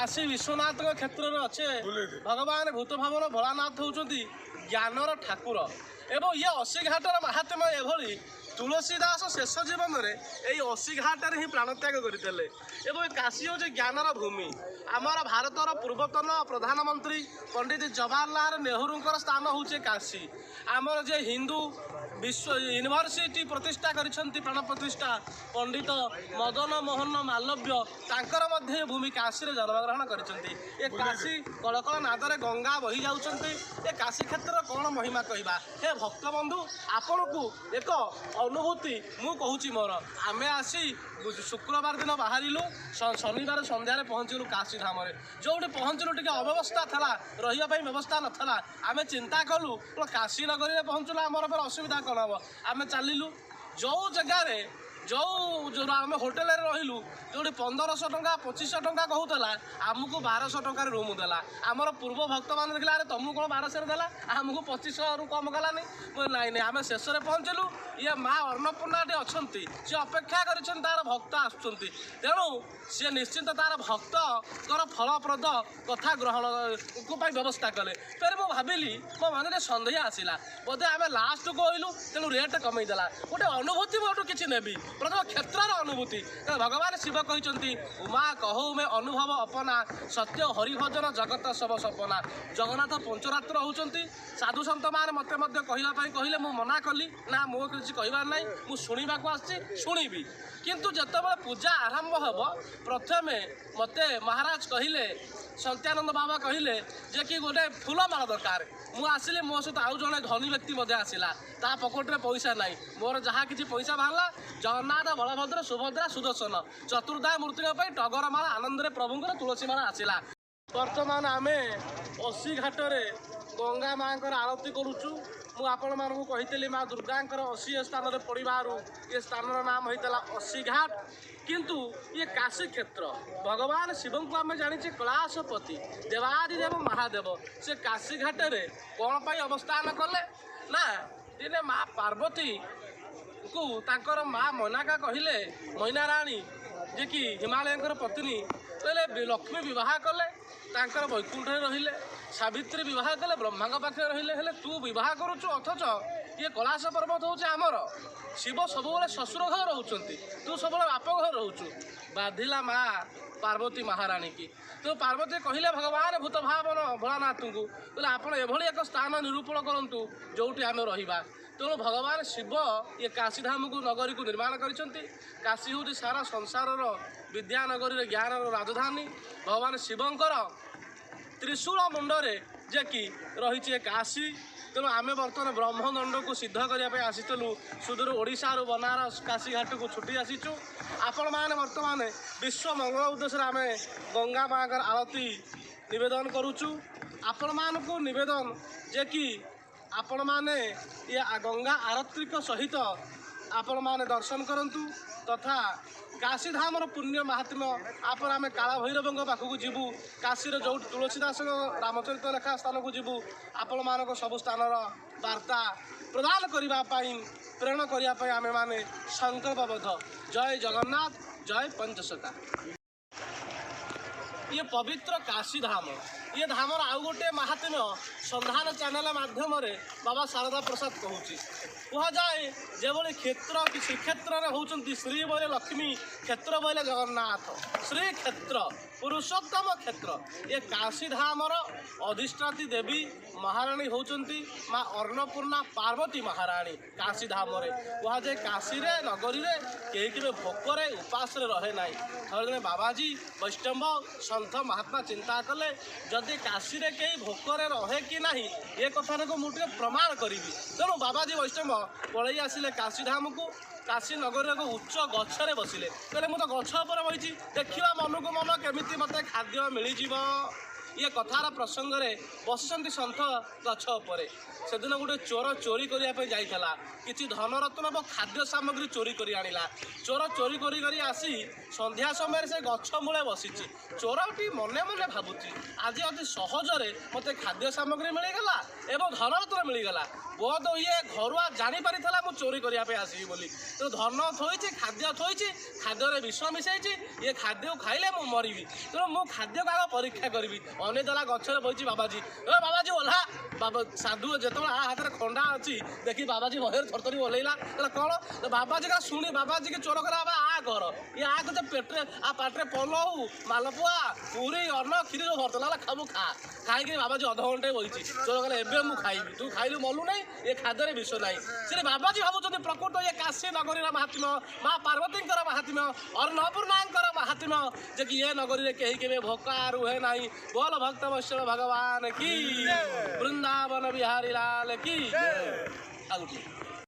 କାଶୀ ବିଶ୍ୱନାଥଙ୍କ କ୍ଷେତ୍ରରେ ଅଛେ। ଭଗବାନ ଭୂତଭାବନ ଭୋଳାନାଥ ହେଉଛନ୍ତି ଜ୍ଞାନର ଠାକୁର ଏବଂ ଇଏ ଅଶୀଘାଟର ମାହାତ୍ମ୍ୟ ଏଭଳି, ତୁଳସୀ ଦାସ ଶେଷ ଜୀବନରେ ଏଇ ଅଶୀଘାଟରେ ହିଁ ପ୍ରାଣତ୍ୟାଗ କରିଥିଲେ। ଏବଂ ଏ କାଶୀ ହେଉଛି ଜ୍ଞାନର ଭୂମି। ଆମର ଭାରତର ପୂର୍ବତନ ପ୍ରଧାନମନ୍ତ୍ରୀ ପଣ୍ଡିତ ଜବାହରଲାଲ ନେହେରୁଙ୍କର ସ୍ଥାନ ହେଉଛି କାଶୀ। ଆମର ଯେ ହିନ୍ଦୁ ବିଶ୍ୱ ୟୁନିଭର୍ସିଟି ପ୍ରତିଷ୍ଠା କରିଛନ୍ତି, ପ୍ରାଣ ପ୍ରତିଷ୍ଠା ପଣ୍ଡିତ ମଦନ ମୋହନ ମାଲବ୍ୟ, ତାଙ୍କର ମଧ୍ୟ ଏ ଭୂମି କାଶୀରେ ଜନ୍ମଗ୍ରହଣ କରିଛନ୍ତି। ଏ କାଶୀ କଳକଳ ନାଦରେ ଗଙ୍ଗା ବହି ଯାଉଛନ୍ତି। ଏ କାଶୀ କ୍ଷେତ୍ରର କ'ଣ ମହିମା କହିବା? ହେ ଭକ୍ତବନ୍ଧୁ, ଆପଣଙ୍କୁ ଏକ ଅନୁଭୂତି ମୁଁ କହୁଛି ମୋର। ଆମେ ଆସି ଶୁକ୍ରବାର ଦିନ ବାହାରିଲୁ, ଶନିବାର ସନ୍ଧ୍ୟାରେ ପହଞ୍ଚିଲୁ କାଶୀ ଧାମରେ। ଯେଉଁଠି ପହଞ୍ଚିଲୁ ଟିକେ ଅବ୍ୟବସ୍ଥା ଥିଲା, ରହିବା ପାଇଁ ବ୍ୟବସ୍ଥା ନଥିଲା। ଆମେ ଚିନ୍ତା କଲୁ, କାଶୀ ନଗରୀରେ ପହଞ୍ଚିଲୁ, ଆମର ଫେର ଅସୁବିଧା କ'ଣ ହେବ? ଆମେ ଚାଲିଲୁ, ଯେଉଁ ଜାଗାରେ ଯେଉଁ ଆମେ ହୋଟେଲରେ ରହିଲୁ, ଯେଉଁଠି 1500 ଟଙ୍କା 2500 ଟଙ୍କା କହୁଥିଲା, ଆମକୁ 1200 ଟଙ୍କାରେ ରୁମ୍ ଦେଲା। ଆମର ପୂର୍ବ ଭକ୍ତମାନେ ଦେଖିଲା, ଆରେ ତମକୁ କ'ଣ 1200ରେ ଦେଲା, ଆମକୁ 2500ରୁ କମ୍ କଲାନି? ମୁଁ ନାଇଁ ନାଇଁ, ଆମେ ଶେଷରେ ପହଞ୍ଚିଲୁ। ଇଏ ମା ଅନ୍ନପୂର୍ଣ୍ଣାଟି ଅଛନ୍ତି, ସିଏ ଅପେକ୍ଷା କରିଛନ୍ତି, ତାର ଭକ୍ତ ଆସୁଛନ୍ତି। ତେଣୁ ସିଏ ନିଶ୍ଚିନ୍ତ ତାର ଭକ୍ତଙ୍କର ଫଳପ୍ରଦ କଥା ଗ୍ରହଣକୁ ପାଇଁ ବ୍ୟବସ୍ଥା କଲେ। ଫେରେ ମୁଁ ଭାବିଲି, ମୋ ମନରେ ସନ୍ଦେହ ଆସିଲା, ବୋଧେ ଆମେ ଲାଷ୍ଟକୁ କହିଲୁ ତେଣୁ ରେଟ୍ କମେଇ ଦେଲା। ଗୋଟେ ଅନୁଭୂତି ମୁଁ ଏଠୁ କିଛି ନେବି, ପ୍ରଥମ କ୍ଷେତ୍ରର ଅନୁଭୂତି। ଭଗବାନ ଶିବ କହିଛନ୍ତି, ଉମା କହୁ ମେ ଅନୁଭବ ଅପନା, ସତ୍ୟ ହରିଭଜନ ଜଗତ ସବ ସପନା। ଜଗନ୍ନାଥ ପଞ୍ଚରାତ୍ର ହେଉଛନ୍ତି। ସାଧୁ ସନ୍ଥମାନେ ମୋତେ ମଧ୍ୟ କହିବା ପାଇଁ କହିଲେ, ମୁଁ ମନା କଲି, ନା ମୁଁ କିଛି କହିବାର ନାହିଁ, ମୁଁ ଶୁଣିବାକୁ ଆସିଛି, ଶୁଣିବି। କିନ୍ତୁ ଯେତେବେଳେ ପୂଜା ଆରମ୍ଭ ହେବ, ପ୍ରଥମେ ମୋତେ ମହାରାଜ କହିଲେ, ସତ୍ୟାନନ୍ଦ ବାବା କହିଲେ ଯେ କି ଗୋଟେ ଫୁଲମାଳ ଦରକାର। ମୁଁ ଆସିଲି, ମୋ ସହିତ ଆଉ ଜଣେ ଧନୀ ବ୍ୟକ୍ତି ମଧ୍ୟ ଆସିଲା, ତା ପକେଟରେ ପଇସା ନାହିଁ। ମୋର ଯାହା କିଛି ପଇସା ବାହାରିଲା, ଜଗନ୍ନାଥ, ବଳଭଦ୍ର, ସୁଭଦ୍ରା, ସୁଦର୍ଶନ ଚତୁର୍ଦ୍ଧା ମୂର୍ତ୍ତିଙ୍କ ପାଇଁ ଟଗର ମାଳ, ଆନନ୍ଦରେ ପ୍ରଭୁଙ୍କର ତୁଳସୀ ମାଳ ଆସିଲା। ବର୍ତ୍ତମାନ ଆମେ ଅଶୀ ଘାଟରେ ଗଙ୍ଗା ମାଙ୍କର ଆଳତି କରୁଛୁ। ମୁଁ ଆପଣମାନଙ୍କୁ କହିଥିଲି, ମା ଦୁର୍ଗାଙ୍କର 80 ସ୍ଥାନରେ ପଡ଼ିବାରୁ ଏ ସ୍ଥାନର ନାମ ହେଇଥିଲା ଅଶୀଘାଟ। କିନ୍ତୁ ଇଏ କାଶୀ କ୍ଷେତ୍ର, ଭଗବାନ ଶିବଙ୍କୁ ଆମେ ଜାଣିଛେ କୈଳାସପତି, ଦେବାଦିଦେବ ମହାଦେବ। ସେ କାଶୀ ଘାଟରେ କ'ଣ ପାଇଁ ଅବସ୍ଥାନ କଲେ ନା, ଦିନେ ମା ପାର୍ବତୀଙ୍କୁ ତାଙ୍କର ମା ମୈନାକା କହିଲେ, ମୈନା ରାଣୀ ଯେ କି ହିମାଳୟଙ୍କର ପତ୍ନୀ, କହିଲେ ଲକ୍ଷ୍ମୀ ବିବାହ କଲେ ତାଙ୍କର ବୈକୁଣ୍ଠରେ ରହିଲେ, ସାବିତ୍ରୀ ବିବାହ କଲେ ବ୍ରହ୍ମାଙ୍କ ପାଖରେ ରହିଲେ, ହେଲେ ତୁ ବିବାହ କରୁଛୁ ଅଥଚ ଇଏ କୈଳାସ ପର୍ବତ ହେଉଛି ଆମର। ଶିବ ସବୁବେଳେ ଶ୍ୱଶୁର ଘରେ ରହୁଛନ୍ତି, ତୁ ସବୁବେଳେ ବାପ ଘରେ ରହୁଛୁ। ବାଧିଲା ମା ପାର୍ବତୀ ମହାରାଣୀ କି। ତ ପାର୍ବତୀ କହିଲେ ଭଗବାନ ଭୂତ ଭାବନ ଭୋଳାନାଥଙ୍କୁ, କହିଲେ ଆପଣ ଏଭଳି ଏକ ସ୍ଥାନ ନିରୂପଣ କରନ୍ତୁ ଯେଉଁଠି ଆମେ ରହିବା। ତେଣୁ ଭଗବାନ ଶିବ ଇଏ କାଶୀଧାମକୁ ନଗରୀକୁ ନିର୍ମାଣ କରିଛନ୍ତି। କାଶୀ ହେଉଛି ସାରା ସଂସାରର ବିଦ୍ୟାନଗରୀର ଜ୍ଞାନର ରାଜଧାନୀ। ଭଗବାନ ଶିବଙ୍କର ତ୍ରିଶୂଳ ମୁଣ୍ଡରେ ଯେ କି ରହିଛି ଏ କାଶୀ। ତେଣୁ ଆମେ ବର୍ତ୍ତମାନ ବ୍ରହ୍ମଦଣ୍ଡକୁ ସିଦ୍ଧ କରିବା ପାଇଁ ଆସିଥିଲୁ, ସୁଦୂର ଓଡ଼ିଶାରୁ ବନାରସ କାଶୀଘାଟକୁ ଛୁଟି ଆସିଛୁ। ଆପଣମାନେ ବର୍ତ୍ତମାନ ବିଶ୍ୱ ମଙ୍ଗଳ ଉଦ୍ଦେଶ୍ୟରେ ଆମେ ଗଙ୍ଗା ମାଙ୍କର ଆଳତି ନିବେଦନ କରୁଛୁ। ଆପଣମାନଙ୍କୁ ନିବେଦନ ଯେ କି ଆପଣମାନେ ଏ ଗଙ୍ଗା ଆରତିକ ସହିତ ଆପଣମାନେ ଦର୍ଶନ କରନ୍ତୁ ତଥା କାଶୀଧାମର ପୁଣ୍ୟ ମାହାତ୍ମ୍ୟ। ଆପଣ ଆମେ କାଳଭୈରବଙ୍କ ପାଖକୁ ଯିବୁ, କାଶୀର ଯେଉଁଠି ତୁଳସୀ ଦାସଙ୍କ ରାମଚରିତ ଲେଖା ସ୍ଥାନକୁ ଯିବୁ। ଆପଣମାନଙ୍କ ସବୁ ସ୍ଥାନର ବାର୍ତ୍ତା ପ୍ରଦାନ କରିବା ପାଇଁ, ପ୍ରେରଣ କରିବା ପାଇଁ ଆମେମାନେ ସଂକଳ୍ପବଦ୍ଧ। ଜୟ ଜଗନ୍ନାଥ, ଜୟ ପଞ୍ଚସଖା। ଇଏ ପବିତ୍ର କାଶୀଧାମ। ଇଏ ଧାମର ଆଉ ଗୋଟିଏ ମାହାତ୍ମ୍ୟ ସନ୍ଧାନ ଚ୍ୟାନେଲ ମାଧ୍ୟମରେ ବାବା ଶାରଦା ପ୍ରସାଦ କହୁଛି। କୁହାଯାଏ ଯେଭଳି କ୍ଷେତ୍ର କି ଶ୍ରୀକ୍ଷେତ୍ରରେ ହେଉଛନ୍ତି ଶ୍ରୀ ବୋଇଲେ ଲକ୍ଷ୍ମୀ, କ୍ଷେତ୍ର ବୋଇଲେ ଜଗନ୍ନାଥ, ଶ୍ରୀକ୍ଷେତ୍ର ପୁରୁଷୋତ୍ତମ କ୍ଷେତ୍ର। ଏ କାଶୀଧାମର ଅଧିଷ୍ଠାତ୍ରୀ ଦେବୀ ମହାରାଣୀ ହେଉଛନ୍ତି ମା ଅନ୍ନପୂର୍ଣ୍ଣା ପାର୍ବତୀ ମହାରାଣୀ। କାଶୀଧାମରେ କୁହାଯାଏ, କାଶୀରେ ନଗରୀରେ କେହି କେବେ ଭୋକରେ ଉପାସରେ ରହେ ନାହିଁ। ଥରେ ଜଣେ ବାବାଜୀ ବୈଷ୍ଣବ ସନ୍ଥ ମହାତ୍ମା ଚିନ୍ତା କଲେ, ଯଦି କାଶୀରେ କେହି ଭୋକରେ ରହେ କି ନାହିଁ ଏ କଥାଟାକୁ ମୁଁ ଟିକେ ପ୍ରମାଣ କରିବି। ତେଣୁ ବାବାଜୀ ବୈଷ୍ଣବ ପଳେଇ ଆସିଲେ କାଶୀଧାମକୁ। କାଶୀ ନଗରୀର ଏକ ଉଚ୍ଚ ଗଛରେ ବସିଲେ। କହିଲେ, ମୁଁ ତ ଗଛ ଉପରେ ବସିଛି, ଦେଖିବା ମନକୁ ମନ କେମିତି ମୋତେ ଖାଦ୍ୟ ମିଳିଯିବ। ଇଏ କଥାର ପ୍ରସଙ୍ଗରେ ବସିଛନ୍ତି ସନ୍ଥ ଗଛ ଉପରେ। ସେଦିନ ଗୋଟେ ଚୋର ଚୋରି କରିବା ପାଇଁ ଯାଇଥିଲା, କିଛି ଧନରତ୍ନ ଏବଂ ଖାଦ୍ୟ ସାମଗ୍ରୀ ଚୋରି କରି ଆଣିଲା। ଚୋର ଚୋରି କରି କରି ଆସି ସନ୍ଧ୍ୟା ସମୟରେ ସେ ଗଛ ମୂଳେ ବସିଛି। ଚୋରଟି ମନେ ମନେ ଭାବୁଛି, ଆଜି ଅତି ସହଜରେ ମୋତେ ଖାଦ୍ୟ ସାମଗ୍ରୀ ମିଳିଗଲା ଏବଂ ଧନରତ୍ନ ମିଳିଗଲା। ବୋଧ ଇଏ ଘରୁଆ ଜାଣିପାରିଥିଲା ମୁଁ ଚୋରି କରିବା ପାଇଁ ଆସିବି ବୋଲି। ତେଣୁ ଧନ ଥୋଇଛି, ଖାଦ୍ୟ ଥୋଇଛି, ଖାଦ୍ୟରେ ବିଷ ମିଶାଇଛି। ଇଏ ଖାଦ୍ୟକୁ ଖାଇଲେ ମୁଁ ମରିବି, ତେଣୁ ମୁଁ ଖାଦ୍ୟକୁ ଆଗ ପରୀକ୍ଷା କରିବି। ଅନେଇଦେଲା, ଗଛରେ ବସିଛି ବାବାଜୀ। ଏ ବାବାଜୀ, ଓହ୍ଲା। ବାବା ସାଧୁ ଯେତେବେଳେ ଆ ହାତରେ ଖଣ୍ଡା ଅଛି ଦେଖି ବାବାଜୀ ଭୟରେ ଥରଥରି ଓହ୍ଲେଇଲା। କହିଲା କ'ଣ ବାବାଜୀ କା ଶୁଣି ବାବାଜୀକି ଚୋର କଲା, ବାବା ଆ କର ଇଏ ଆ କରୁଛ ପେଟରେ ଆ ପାଟିରେ ପଲଉ, ମାଲପୁଆ, ପୁରୀ, ଅନ୍ନ, କ୍ଷୀରି ସବୁ ଭର୍ତ୍ତା ହେଲା। ଖାବୁ ଖା। ଖାଇକି ବାବାଜୀ ଅଧଘଣ୍ଟେ ବଇଛି। ଚୋର କହିଲା, ଏବେ ମୁଁ ଖାଇବି, ତୁ ଖାଇଲୁ ମଲୁ ନାହିଁ, ଏ ଖାଦ୍ୟରେ ବିଷ ନାହିଁ। ସେଠି ବାବାଜୀ ଭାବୁଛନ୍ତି, ପ୍ରକୃତ ଇଏ କାଶୀ ନଗରୀର ମାହାତ୍ମ୍ୟ, ମା ପାର୍ବତୀଙ୍କର ମାହାତ୍ମ୍ୟ, ଅନ୍ନପୂର୍ଣ୍ଣାଙ୍କର ମାହାତ୍ମ୍ୟ ଯେ କି ଏ ନଗରୀରେ କେହି କେବେ ଭୋକା ରୁହେ ନାହିଁ। ବୋଲ ଭକ୍ତ ବତ୍ସଳ ଭଗବାନ କି, ବୃନ୍ଦାବନ ବିହାରୀ ଲାଲ କି। ଆଉ ଗୋଟିଏ।